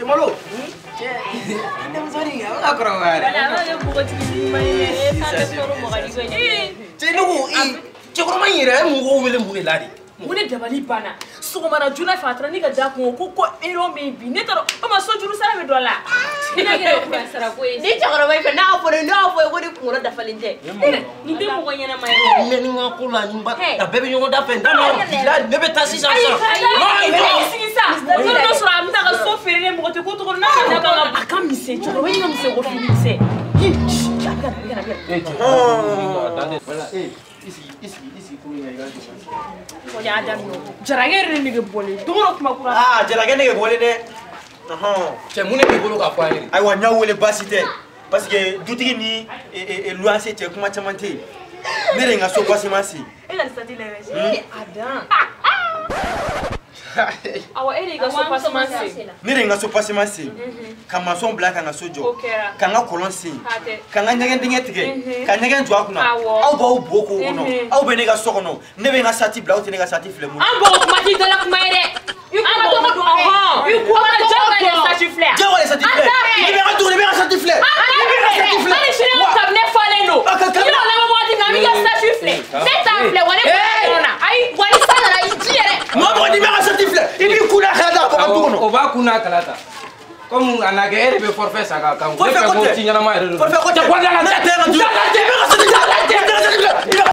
Cɛ Malo. Cɛ denmisɛnnin a bɛ ka kɔrɔbaya dɛ. Wala a b'a kɛ npogotigi ɲuman ye dɛ. E k'a bɛ sɔrɔ mɔgɔ di koyi. Cɛ ne ko cɛkɔrɔba in yɛrɛ a ye mɔgɔw wele mun de la de? Ko ne dabali banna sɔgɔmada joona fɛ a taara ne ka da kun ko erreur min bi ne taara o ma sojuru sara bɛ dɔ la. Ni cɛkɔrɔba in fɛ n'a fɔ ne y'a fɔ ye ko ni kunkolo dafalen tɛ. Nin tɛ mɔgɔ ɲɛnama ye. N bɛ nin ka ko la nin ba a bɛɛ bɛ ɲɔgɔn da fɛ n t'a dɔn ne bɛ taa sisan sisan. Ayi sigi sa don dɔ sɔrɔ a bɛ taa ka so feere ne mɔgɔ tɛ ko tɔgɔ n'a ka da kan a ka misɛn cɛkɔrɔba in ka misɛn ko fini misɛn. A bɛ ka na a bɛ ka na a bɛ ka na. Voilà i sigi ko in na i ka jɔ. Kɔni y'a daminɛ jarakɛ yɛrɛ de nege bɔlen don o don kuma kura. Aa jarakɛ nege bɔlen dɛ. Cɛ mun de b'i bolo k'a fɔ an ye? Ayiwa n y'aw wele baasi tɛ parce que dutigi ni luwanse cɛ kuma caman tɛ yen ne de ye n ka so basima sen. E ka sati lajɛ a dan. Awɔ e de y'i ka so basima sen. Ne de ye n ka so basima sen ka maçon bila ka n ka so jɔ ka n ka kɔlɔn sen ka n ka ɲɛgɛn dingɛ tigɛ ka ɲɛgɛn jɔ a kunna aw b'aw bo k'o kɔnɔ aw bɛ ne ka so kɔnɔ ne bɛ n ka sati bila aw tɛ ne ka sati filɛ mun. An bɔgɔ kuma t'i dala kuma ye dɛ. I kuma tɔgɔ dɔn i kuma tɔgɔ de sati filɛ. Jago de sati filɛ. I bɛ ka tuguni i bɛ ka sati filɛ. I bɛ ka sati filɛ. Hali sini ka kabinɛ falen don. I b'a labɔ waati min na an b'i ka sati filɛ. Ne t'a filɛ wa ne bɛ yɔrɔ la. Ayi wa ni san nana i ji yɛrɛ. Maa mɔgɔ n'i bɛ ka sati filɛ i b'i kun n'a kala ta a bɔ ka du kɔnɔ. O b'a kun n'a kala ta. Comme a na kɛ e de bɛ forfait san k'a kan. Forfait ko tɛ. Ci ɲɛnama yɛrɛ de don. Forfait ko tɛ. Cɛ kɔnda la Ne tɛ ka du. I bɛ ka sati filɛ. I bɛ ka sati filɛ.